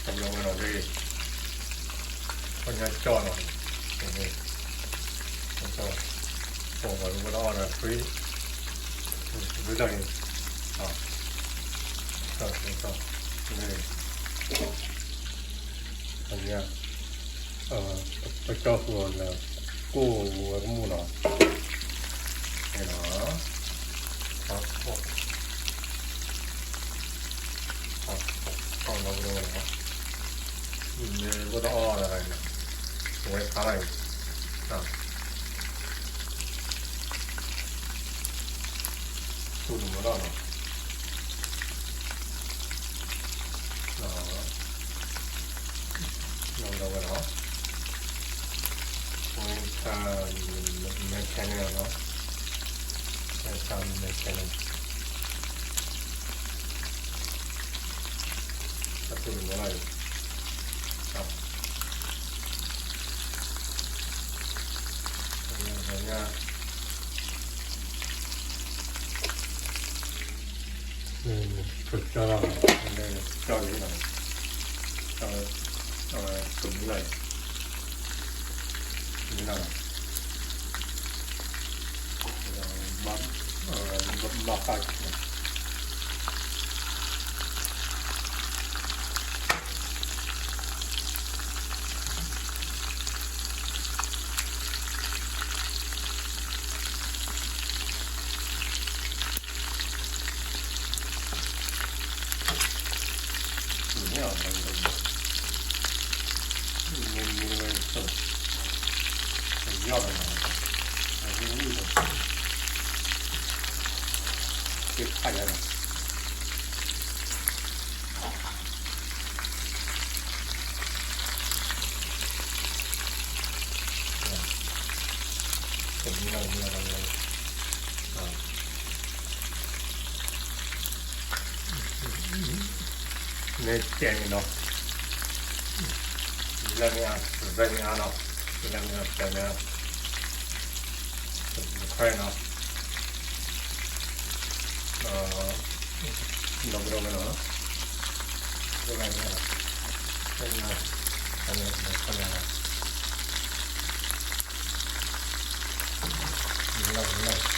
ဘျီဝဲနီၤ လၢ ပှၤညါကၠီနီၤ ကၠီ ပှၤဝဲတအီၣ်ဒီး free ဝဲတၢ်န့ၣ် ကၠီ ကၠီ လၢ ပှၤညါ ပကၠီဃုာ်အီၤလၢ ကိၣ်ဝဲကမူၣ်နီၤ န့ၣ်နီၤ ထီၣ်ထီၣ်ထီၣ်နီၤ မ့ၢ်ဝဲတအီၣ်လၢၤ ဝဲဆါလၢၤ ဆူၣ်တမီၤလီၤနီၤ နီၤ ဝဲဒီး ဝဲဆါ မဲခဲန့ၣ်နီၤ ဝဲဆါမဲခဲန့ၣ် အဆူၣ်တမီၤလီၤ ကၠီလီၤ ကၠီလီၤ ကၠီလီၤ ကမူၣ်လီၤ ကမူၣ်လီၤ ဘၣ်ဃး မ့ၢ်တဲန့ၣ်နီၤ လၢမ့ၢ်အါ လၢမ့ၢ်အါနီၤ လၢမ့ၢ်အါ တဲန့ၣ် ခွဲနီၤ ဒီးကဒီးဝဲနီၤ ဒီးဝဲန့ၣ် တဲန့ၣ် တဲန့ၣ် ခွဲနီၤ လီၤလီၤ